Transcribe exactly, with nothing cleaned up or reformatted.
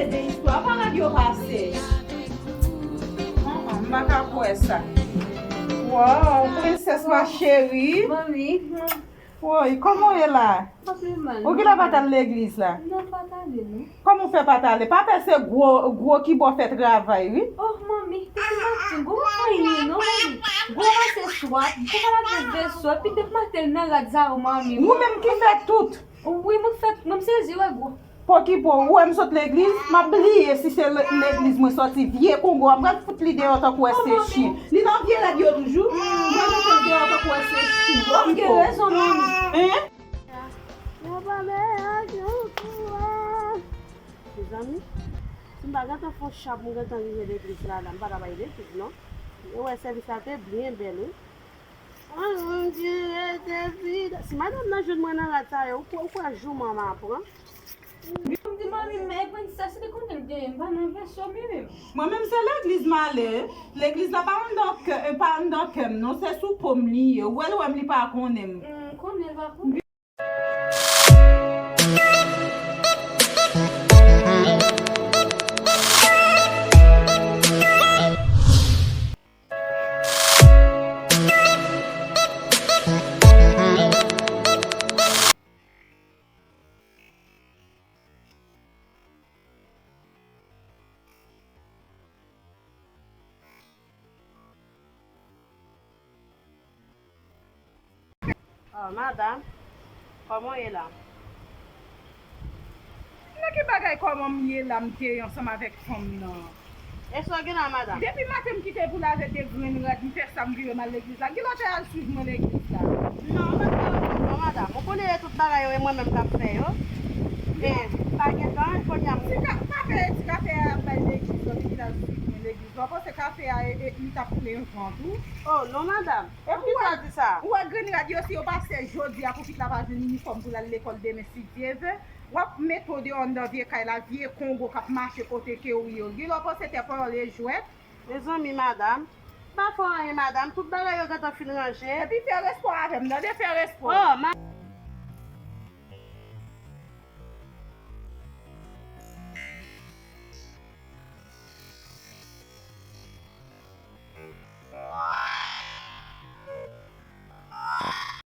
de istwa parad yo pase. An, an, m pa ka kwè sa. Wow, prensès ma chérie. Manmi. Woy, kòman w ye la? Anpil mal. Ou genlè pa t al legliz la? Non, m pa t ale, non. Kòman w fè pa t ale? Papa se gwo, gwo kibò fè travay, wi. Oh, manmi, pitit matin, gwo fanyen, non, manmi. Gwo rase swat, gwo pa lave veso, epi depi maten l nan rad sa, oh, manmi. Ou menm ki fè tout. Wi, mwen fè, mwen m sezi, wè, gwo. Pokipo, ou wè m sot legliz, m ap bliye si se le- legliz mwen sòti, vye kongo, m pral fout li deyò tankou wè se chen. Li nan vye rad yo toujou, m pral fout li deyò tankou wè se chen. Pokipo. Ou gen rezon, manmi. Hein? Mezanmi, si m pa gentan fè yon chap, m gentan rive legliz la, la, m pa t ap al legliz, non. Ou wè sèvis la te byen bèl, wi. An, on dirait des vides. Si madanm nan jwenn mwen nan rad sa yo, ou kwè, ou kwè jouman m ap pran? Li konn di manmi, men prensès, li konnen l genyen, m pa nan veso, men menm. Mwen menm se legliz m ale. Legliz la pa anndan kè, pa anndan kè m, non, se sou po m li ye. Ou wè l wè m, li pa konnen m. M konnen l pa konnen. Oh, madanm, kòman w ye la? Nan ki bagay kòman m ye la m te ye ansanm avèk fanm nan? E sa w gen la, madanm? Depi maten m kite pou lave de grenn rad, m fè sa, m vire m al legliz la. Gen lòt al swiv mwen legliz la. Non, madanm, non, madanm. Ou konnen tout bagay yo, e mwen menm k ap fè yo. E pa gen tan, kounye a m... Ti ka, kafe, ti kafe a ap bay legliz la, li vin al swiv mwen legliz la. Ou panse kafe a, e, e, li t ap plen vant ou? Oh, non, madanm. Epi ou wè, ou wè grenn rad yo, si yo pa sèch jodi a, pou pitit la pa jwenn inifòm pou l al lekòl demen, si Dye ve, w ap mete w deyò anndan vye kay la, vye kongo k ap mache kote ke w ye. Gen lè w panse tè pa w lejwèt. Mezanmi, madanm, pa fè anyen, madanm, tout bagay yo gentan fin ranje. Epi fè respè avè m, tande, fè respè. Oh, ma-